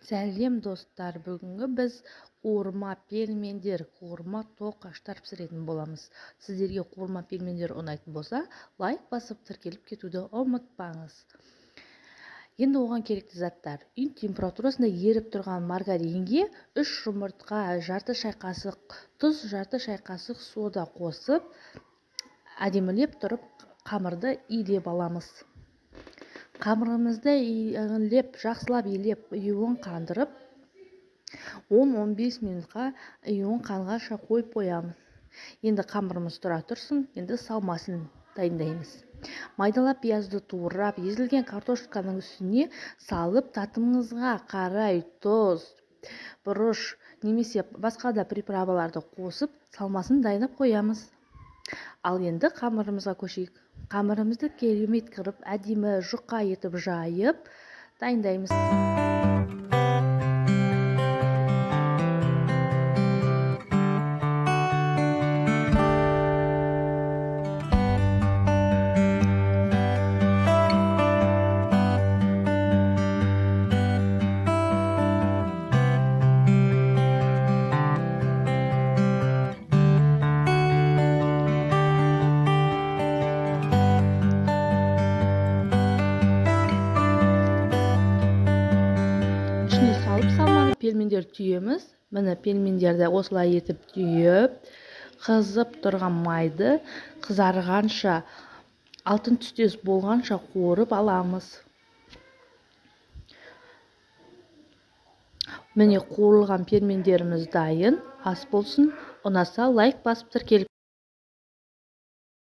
Сәлем, достар! Бүгінгі біз қуырма пельмендер, қуырма тоқаштар пісіретін боламыз. Сіздерге қуырма пельмендер ұнайтын болса, лайк басып, тіркеліп кетуді ұмытпаңыз. Енді оған керекті заттар: үй температурасында еріп тұрған маргаринге 3 жұмыртқа, жарты шай қасық тұз, жарты шай қасық сода қосып, әдемілеп тұрып қамырды илеп аламыз. Қамырымызды илеп, жақсылап илеп, иуін қандырып, 10-15 минутқа иуін қанғанша қойып қоямыз. Енді қамырымыз тұра тұрсын, енді салмасын дайындаймыз. Майдалап пиязды турап, езілген картошканың үстіне салып, татымыңызға қарай тұз, бұрыш немесе басқа да приправаларды қосып, салмасын дайындап қоямыз. Ал енді қамырымызға көшейік. Қамырымызды керемет қырып, әдемі жұқа етіп жайып дайындаймыз. Ішіне салып салманы пельмендер түйеміз. Міне, пельмендерді осылай етіп түйіп, қызып тұрған майды қызарғанша, алтын түстес болғанша қуырып аламыз. Міне, қуырылған пельмендеріміз дайын. Ас болсын! Ұнаса, лайк басып, тіркеліп